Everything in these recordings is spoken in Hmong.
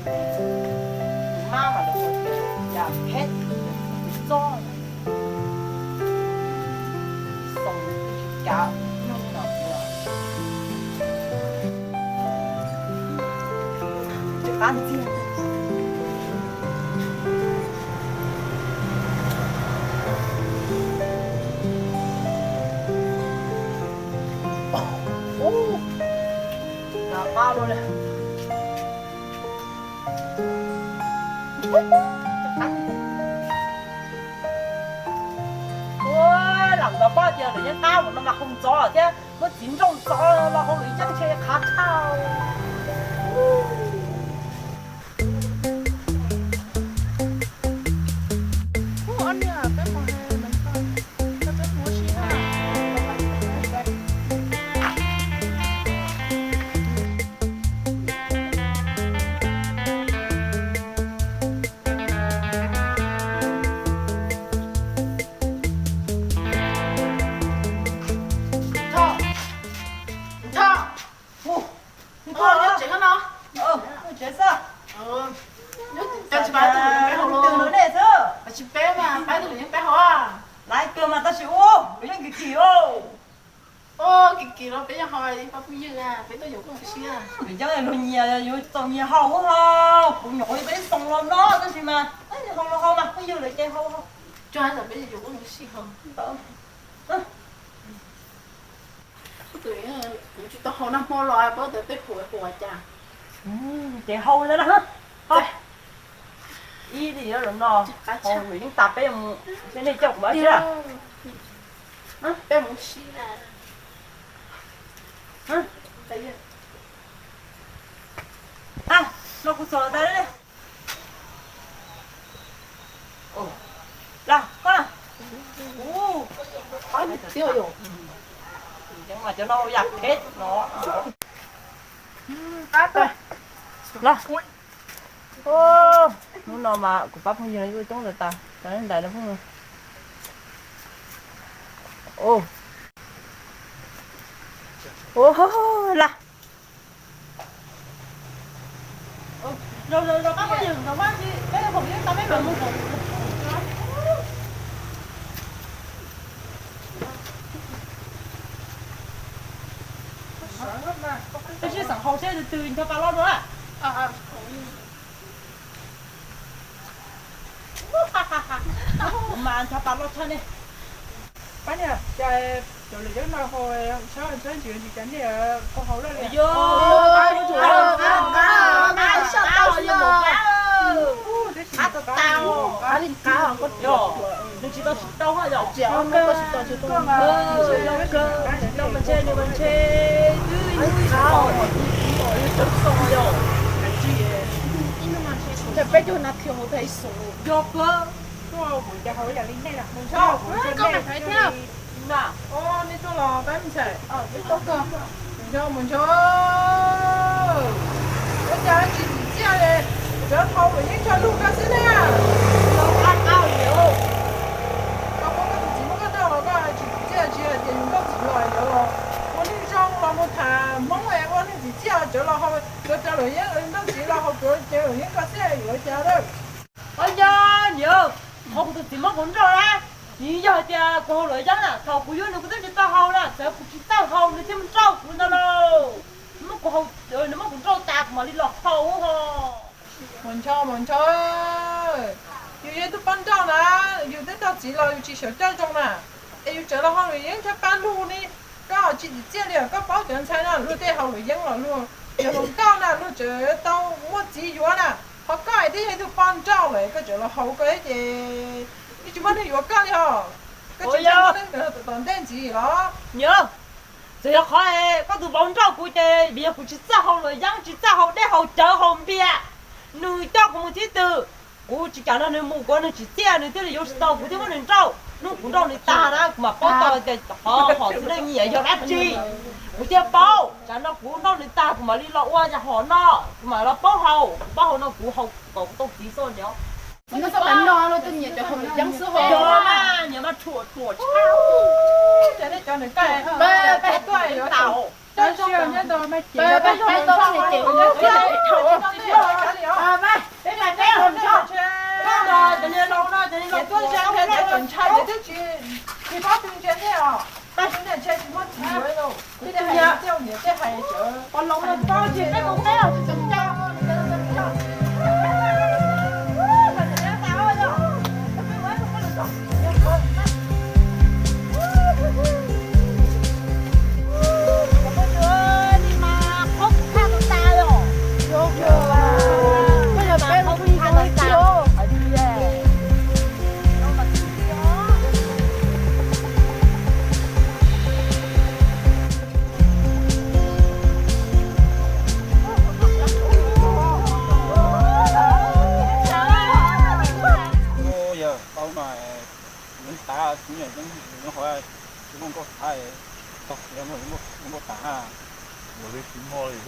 Mab mas lawv hu tias yam phem, txob, xoo tsis kav nyob li no tiag. Tsis qab ntxiag. Ub, qab luaj li. Ua, lam ntxov poj tias lawv yeej qab mus no mas hu ntxov thiab, muab txiv nrauj ntxov los hauv lawv yeej ntshe qab tshaj. Tsis peb mas pab tus yeej peb hauv. Laiv kawg mas tab sis ub, lawv yeej kim kim. Ub, kim kim los peb yeej hauv, pab phooj ywg, peb tuaj yuav koj mus siab. Lawv yeej luag nyiam yuav txaus nyias hau hos, kuv nyuam qhuav yuav tau ib xoo los no tab sis mas hau los hau mas phooj ywg lawv ces hau hos. Tsuas yog peb yuav koj mus siab hos. Kuv tsis tau hau nag hmo los paub tias tej phuam phuam cas. Ces hau ntawd na. Ib li los no, hau nws yeej tas peb mus, nej coj kuv mus ua si. Peb mus ua si. No kuv txhuam tas li. Los koj. Ub, qab tiag yom. Cov no yam phem no. Los. Hnub no mas kuv pab phooj ywg yuav coob tas tas, cov ntais no phooj ywg. Ub, ub, los. Zoo, zoo, zoo, pab phooj ywg, zoo pab phooj ywg, peb phoom ywg tau peb mam mus. Peb sib xeem haus seb tus twg ncho pas loj dua. Kuv mas ncho pas loj tshaj nej. Pab niag, cas cov lwm yab no ho tshab tshab ntsis ntsis cas nej ho haus loj li. Yog, nws tsis tau tsis tau, tsis tau mas ntshe nws mas ntshe twb ib xoo yog. Peb caug nas this mus tag ib xoo. Yog kawg. Mus ncho, mus ncho, nej tuaj los peb mus ntshai. Mus ncho, mus ncho. Ua cas tsis tsim txiaj li, cov hau lawm yeej tso lug koj xwb na. Koj muab koj tus txiv muab koj nrauj los koj tsis tsim txiaj, tsis hais tias yus nkauj txiv los yuav los ua neeg zoo los mus tham Hmoob es ua neeg tsim txiaj, cov los hau, cov cov lawm yeej nkauj txiv los hau, cov cov lawm yeej koj xwb yuav cas lawm. Os yog niam, qhov kuv tus txiv muab kuv nrauj na, nws yog hais tias kuv haus luam yeeb na, thaum kuv yuav nws kuv twb tsis tau haus na, txawm kuv tsis txawj haus nws thiaj mus nrauj kuv ntawd lauj. Nws muab kuv haus, nws muab kuv nrauj tas kuv mam li los haus ho. Mus ncho, mus ncho, yus yog ib tug poj nrauj na, yus twb tau txiv los yus tsis xyaum coj zoo na, es yus tseem los haus luam yeeb nrog pab lug ne. Koj tsis tsim txiaj li os, koj paub cov ntxhais no luag tej haus luam yeeb los luag yog hluas nkauj na luag tseem tau muaj txiv yuav na, ho koj es twb yog ib tug poj nrauj lawm koj tseem los haus koj ces yeej tsis muaj neeg yuav koj li os. Koj tsis ntseeg muaj neeg tom ntej ntxiv los? Niam, txawm yog qhov koj tus vauv nrauj kuv ces vim yog kuv tsis txawj haus luam yeeb, tsis txawj haus dej haus cawv haus npias, nws coj kuv mus txhiab twg, kuv tsis kam nrog nws mus, kuv nws tsim txiaj nws thiaj li yuav tsis tau, kuv thiaj muab nws nrauj. Hnub kuv nrauj nws tag na kuv mam paub tau tias qhov hom xwm neej nyiam yog dab tsi, kuv thiaj paub. Tsam no kuv nrauj nws tag kuv mam li los ua yam hom no, kuv mam los paub haus, kuv paub haus no kuv haus kom kuv tau txiv xwb niam. Yog mas niam mas ruam ruam tshaj. Yog tau mas nws tas, nws nyob hauv, tsis muaj nkauj tas, tog, yog muaj nkauj tas ha. Los li tsis muaj li,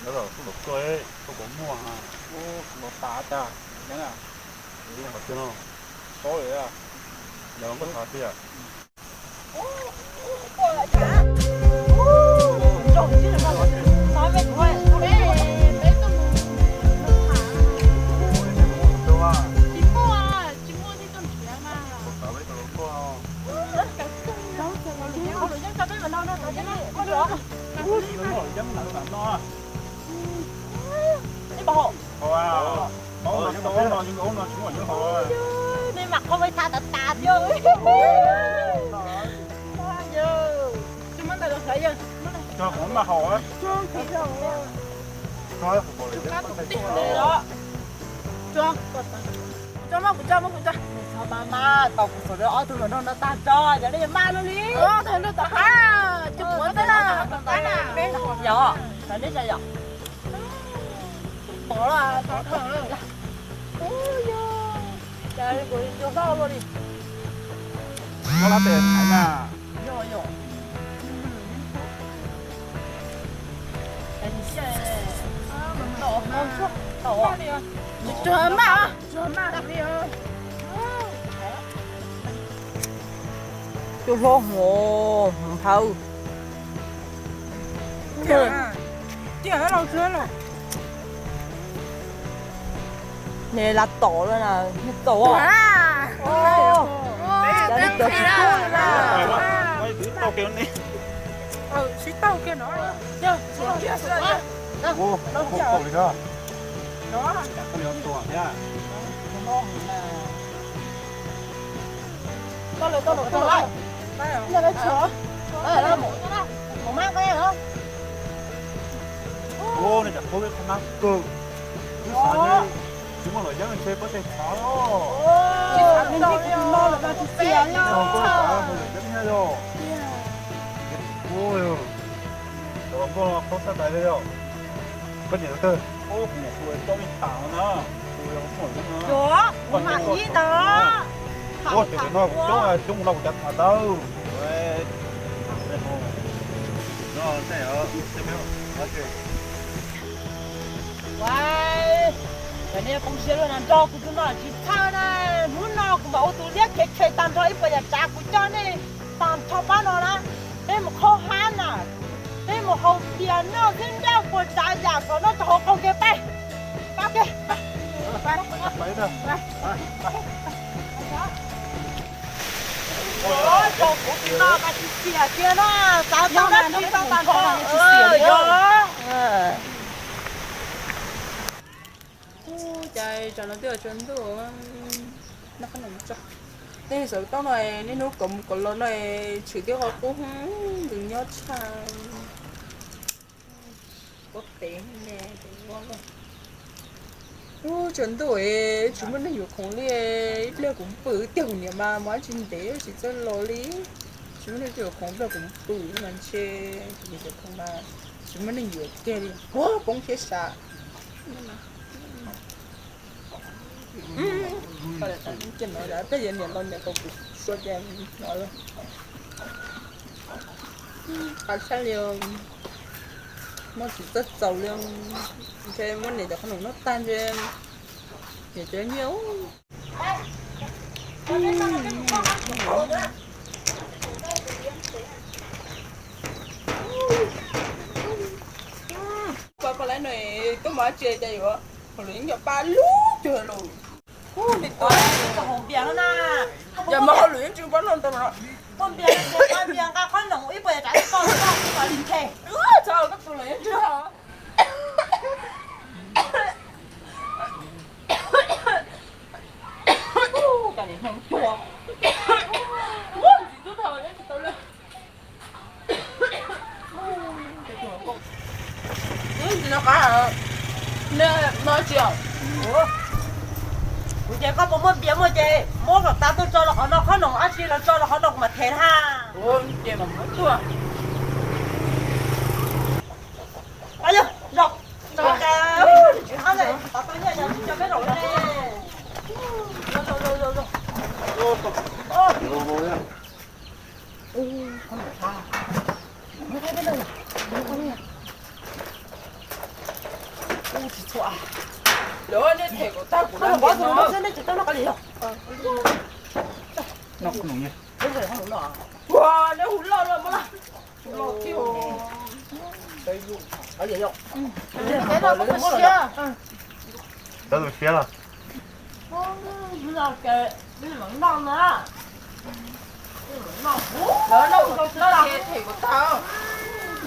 nyob los kuj los koj, koj puas muaj ha? Kuv los tas tas, nyob na. Li qhov twg no? Paub lawm, yog nkauj tas tiag. Nej mam qhov peb tha tas tas thiab. Tso kuv mam haus. Tso, kuv tso, kuv tso. Tau kuv xav ob tug hluas nraug no tag tso, cov nej maj luaj li. Tag tom qab, cov kuv tag na. Yog, xav nej tsa yom. Pov los, pov thawm. Ub, yog. Cas kuv cua hlob luaj li. Muab lab tes thaiv na. Yog, yog. Tsuag maj, tsuag maj li. Cua hlob hwv, hwv hawv. Nws laj tom lawm na, nws tom. Cov tsis tau na. Sib tau kiag no. Koj lawv koj lawv koj lawv. Mus mab koj los. Ua, nws tsam khaub ib qho nab kawg. Wb xav tias tsis muaj luam yeeb ntshe pob teg txhav los. Tsis xav tias kuv tus no lawm mas tsis xiam li. Luam yeeb thiab yog. Ua, cov los koj khaub sab tais li yog. Koj niam tus twg? Kuv niam tus coj me tas no na. Yog, kuv mam ib ntawd. Ua, tes no kuv coob, coob no kuv cov tham tau. Cov nej poob siab luaj no nrog kuv tus no tsis txhawj na. Hnub no kuv mam ua tus liab chev chev tag nrho ib puas yam tsav kuv coj nej tag nrho pab no na. Peb mus qhaub hab na, peb mus haus tias noj thiab nraj puas tsav yam kom noj rau hauv qaug ke peb. Pab ke. Ua, kuv tus no mas tsis xiam kiag na, xav tau dab tsi tau tag nrho. Yog. Ub, cas tsam no twb yuav tsaus ntuj, noj qab noj tso. Nej sawv tau no, niaj hnub kom mus kom los no, tshwm tib qho qub, ntws nyob tshaj. Ub, tsaus ntuj, tsis muaj neeg yuav khoom li. Ib pliag kuv pw tiag, kuv niam mas mus dab tsi ntev tsis txawj los li. Tsis muaj neeg yuav khoom, ib pliag kuv pw mas ntshe kuv niam yuav khoom mas tsis muaj neeg yuav kiag li. Ua, poob siab sas. Tej yog niam los niam kom kuv sua ces no lawm. Qab tshaj li, muaj tsis txawj txaus li. Ntshe muab niam cov qhob noom noj tag ntshe niam cov nyiaj. Koj lawv no tuaj mus tsev cas yuav hauj lwm yeej yog pab lub cuag lus. Ua li tuaj, yog mas hauj lwm yeej tsis pab no ntau no. Ua npias, npias nqa qhob noom ib puas yam tsav toj toj toj li che. Txhob koj tus lawm yeej tsis tau. Cas niam hlob tuag. Ntxim tub thaum yeej tsis tau lawm. Ntxim no qab, nej no tsis. Kuv ces koj puas muaj npias muaj ces muab kom tas tuaj tso los qhov no, qhob noom dab tsi los tso los qhov no kuv mam them na. Ces mam muab tuaj. Yog, zoo, tsis hab ne, tav tau nyiaj yog tsis cov peb zaum ne. Zoo, zoo, zoo, zoo. Tsis txhua. Lawv nej them kom tag kuv lawv npias no. Nej tsis tau noj qab li yog. Ua, nej hu loj loj mog laj. Hu loj thiab. Tab tus siab los. Lawv noj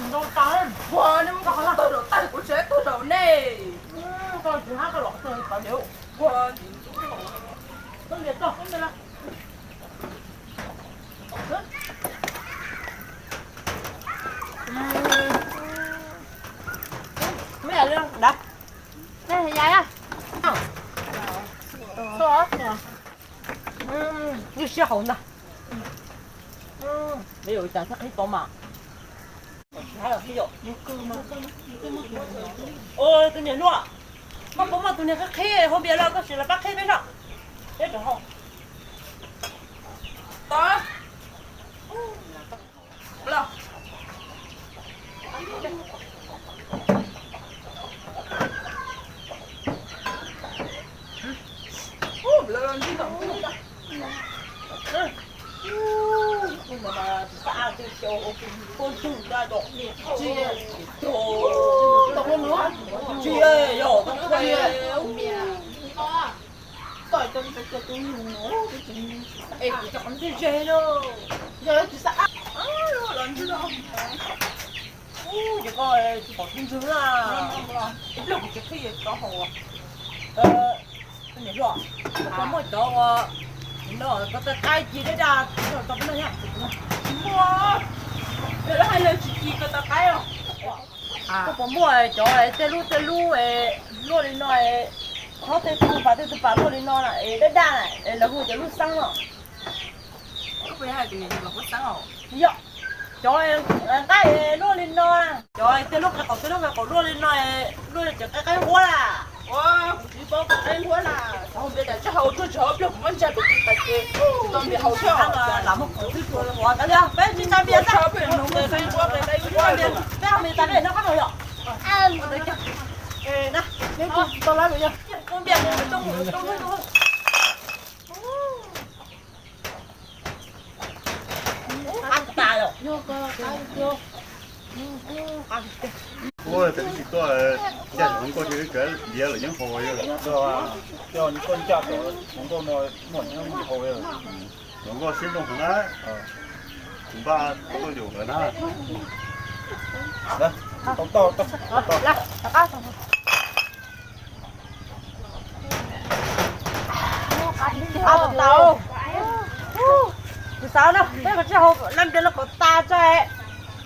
mus rau tag, ua nej mus rau qhov no tawg daum tag kuv tsev tawg daum nej. Ua, Ywj siab hauv ntag. Neb yuav ua cas thiaj qhib tau mas. Tus niam hluas, koj puas muaj tus niag qhib qhib hauv npias los koj sim los pab qhib peb noj. Peb rau hauv. Tsis yog, tau qhia. Es kuv cov qhov ntxwg ze no. Yog tsis xav ab los ntxwg no. Ces koj tsis pom tib ntswg na. Ib pliag kuv tsis qhib tau hauv. Niam hluas, koj puas muaj cov ua no ko taw qaib ci dab daj tau peb noj thiab? Tsis muaj. Lawv hais lawv tsis ci ko taw qaib os. Koj puas muaj cov tej lub tej lub luaj li no, hlob tej tus pas tej tus pas luaj li no es dab daj es lawv hu cov lub xeeb no? Yog, cov nqaij luaj li no, cov tej lub qe qaum tej lub qe qaum luaj li no, luaj li cov qe qaib nquab na. Ua, kuv tsis paub qe qaib nquab na, xav hais tias tsaj hau tuaj tsis hau pliag kuv muab ntsia kuv tsis tas ces tsis tau npias hau thiab. Lam muab qhov twg tuaj ua tas li peb tsis tas npias tas. Peb ua npias tas peb no qab no yom. Npias tau lab yog. Ua, tsis tuaj, ncaj hluas nkauj ces kawg ntiav lawm yeej haus yog. Coj nkauj ncaj hluas nkauj no muaj nyob haus yog. Hluas nkauj siab ntoo heev na. Kuv npaj tuaj yuav nkawd na. Kuv xav no peb kom tsij haus lab npias no kom tas tso.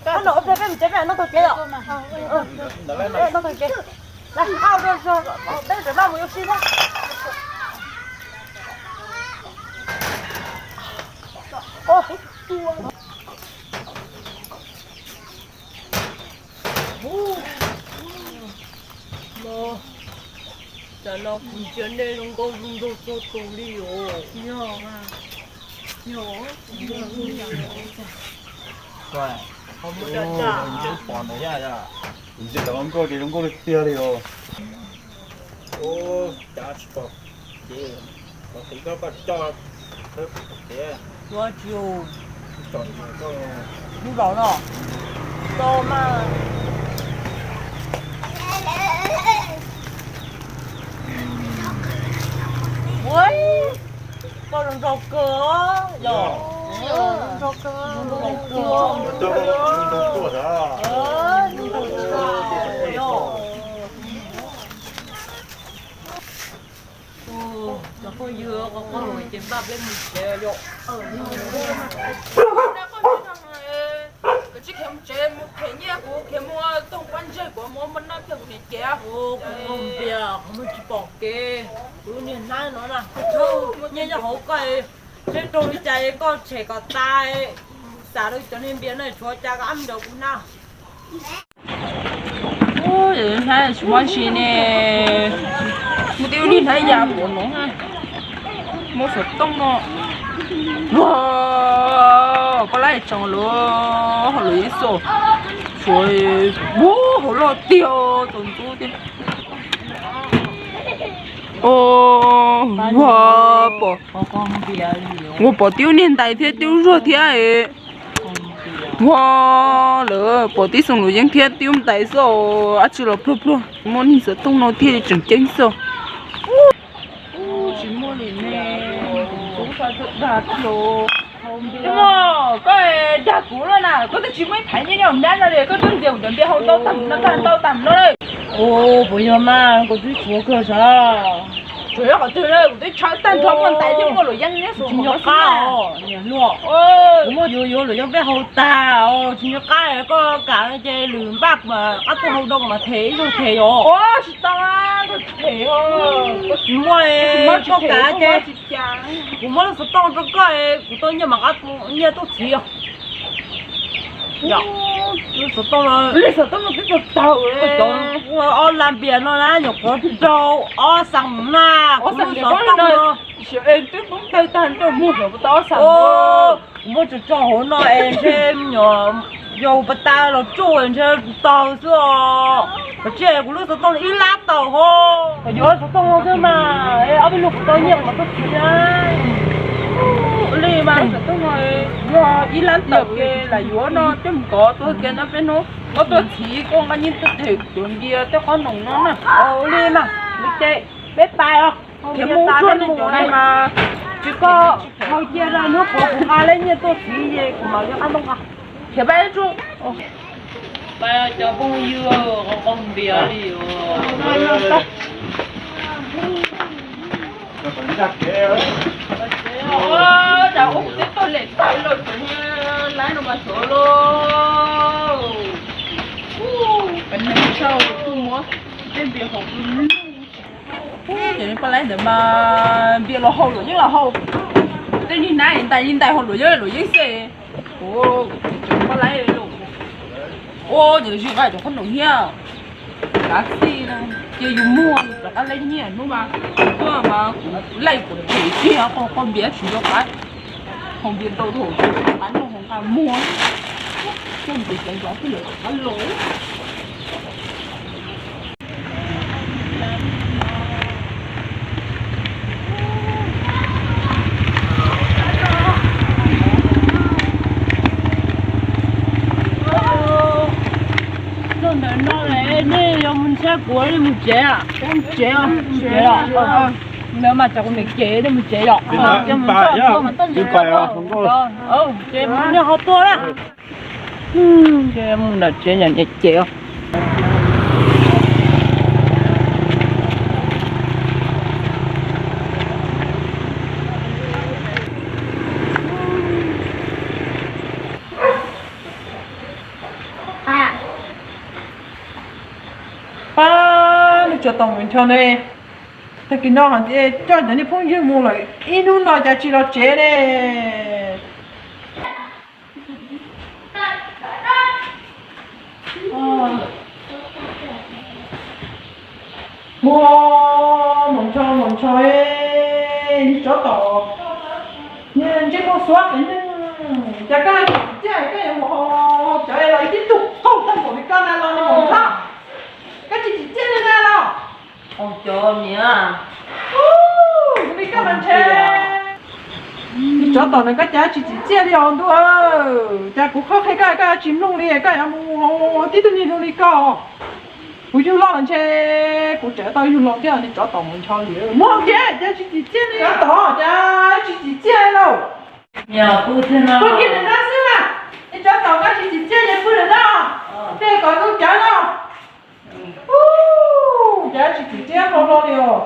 Qhov no ua pliag peb mus tsev peb noj taug kev os. Noj taug kev. Peb tseem noj mus yuav sib na. Tam no kuv ntsia nej zoo nkauj zoo nraug txhua tus li os. Ntsia tom nkauj ces zoo nkauj li tiag li os. Ua cas tsis pom ces qhov qis koj koj coj tias ua tsis ua tsom koj lub laus no tau mas. Nrau kawg yom. Nrau kawg. Cov phooj ywg, qhov qhov ces npaj peb mus tsev yom. Koj tsis khiav mus tsev, mus khiav nyiaj, kuv khiav mus toog kuab ntseg, kuv mus muaj noj thiab kuv niam cev. Kuv mus npias qhov muag tsis pom kev, kuv niag hnab no na, nyiaj nyob hauv koj, seb raug li cas koj tshem kom tas, xav rau cov niag npias no tshuav cas koj ab nrog kuv na. Hnab tsis muaj si ne, muaj tib lub niag hnab ya puas no, muab xov tooj no, koj laib tsoos lawm, hauv lawm yeej xauj, tshuav, hauv loj tiag, txaus ntxub tiag. Ua pom, ua pom tib lub niag ntais thiab tib lub zuag thiab. Ua lawm pom tib xoo luam yeeb thiab tib lub ntais xwb, dab tsi los pluag pluag, muaj niag xov tooj no thiaj li tseem ceeb xwb. Tsis muaj li ne, dag tiag. Koj dag kuv lawm na, koj twb tsis muaj ib phaiv nyiaj nyob hauv hnab no li, koj twb ntxias kuv cov npias hauv ntau tag no, ntau tag no li. Puas yog mas, kuv twb tshuav kawg sav. Tsuas yog qhov twg na, kuv twb tshawb tag nrho muaj ntais thiab muaj luam yeeb nyob saum. Tsis nco qab os niam hluas, kuv muaj yuav yuav luam yeeb peb hau tag os, tsis nco qab, koj kam ces lwm npaj qab tuaj hau rau mas them ib zaug them os. Tsis tau, koj them, koj tsis muaj, koj kam ces kuv muab lub xov tooj rau koj, kuv tau nyiaj mas qab nyiaj tuaj txhiv os. Lub xov tooj, lub xov tooj no twb tau tawg, ob lab npias no na nyuam qhuav rau ob xees na, kuv lub xov tooj no. Twb poob tawg tag nrho muag tau ob xees. Kuv muab tso tso hauv no es ntshe yog pas tas los tsuj ntshe tawg xwb os. Koj tsis, kuv lub xov tooj ib lab tawm hos. Koj yuav xov tooj no xwb mas, ob peb lub xov tooj nyiaj mas tuaj txhiv na. Li mas xov tooj no yog ib lab tawm lam yuav no coj mus kov tuaj kiag no peb hnub koj tuaj txhiv koj nqa nyiaj tuaj them cov npias tej qhob noom no na. Li mas, li ces peb pais os. Khiav mus tsuag nej cov no mas tsis koj hau cia rau hnub puav kuv nqa leb nyiaj tuaj txiv ces kuv mam li qab npaj nqa. Khiav pab tsuag. Pab cov phooj ywg qhov qhov npias li os. Cas ua kuv twb tuag lem tawm los tseem laib no mas xyov lauj. Pab neeg tshaj kuj muab tej npias hauv kuv lub. Ces pab laib ntawd mas npias los haus luam yeeb los haus. Tej niag nab ntais li ntais haus luam yeeb luam yeeb xwb. Ua ces tseem pab laib los. Ua ces zis nqa cov qhob noom thiab. Kav txij no ces yus muag rov qab laib nyiaj hnub mas, tuaj mas kuv laij kuv them tiag, qhov npias tsis nco qab. Haus npias ntau thaum qab noj qab muag. Coj npias cov zov twb lawv rov qab los. Tuaj ntawm no lawm, nej yuav mus ntshe kuv li mus tsev, mus tsev, mus tsev os. Ntawd mas tsam kuv niam cem, nej mus tsev yom. Ces mus ntshe kuv mas tuaj ntsev, ces mus ntshe ho tuaj na. Ces mus nram tsev niam cem os. Pab, nws tsuas tau mus nrho ne. Tag kis no hais tias coj cov niag phooj ywg mus lawm ib hnub no cas tsis los tsev ne. Ua, mus ntsho mus ntsho, tsov tom, ntsej muag xuab qev neeg, cas koj tsis tsim txiaj, koj yuav mus haus cov es los ib tug qaug tag npaum li koj na los nws mus nrho, koj tsis tsim txiaj li na los. Cov niam, li koj mas ntshe, tsov tom na koj cas tsis tsim txiaj li os ntuj, cas kuv qhia koj koj tsis mloog li, koj yuav mus tib tug niag zoo li koj. Kuv yug loj los ntshe kuv tseem tau yug los thiab, nej tsov tom mus ncho li. Muaj tiag, cas tsis tsim txiaj li. Tsov tom cas tsis tsim txiaj li lauj. Pw kiag ntawm no xwb na. Nej tsov tom cas tsis tsim txiaj li, pw ntawm no. Tej kom ntuj cawv no. Ub, cas tsis tsim txiaj hlo hlo li os.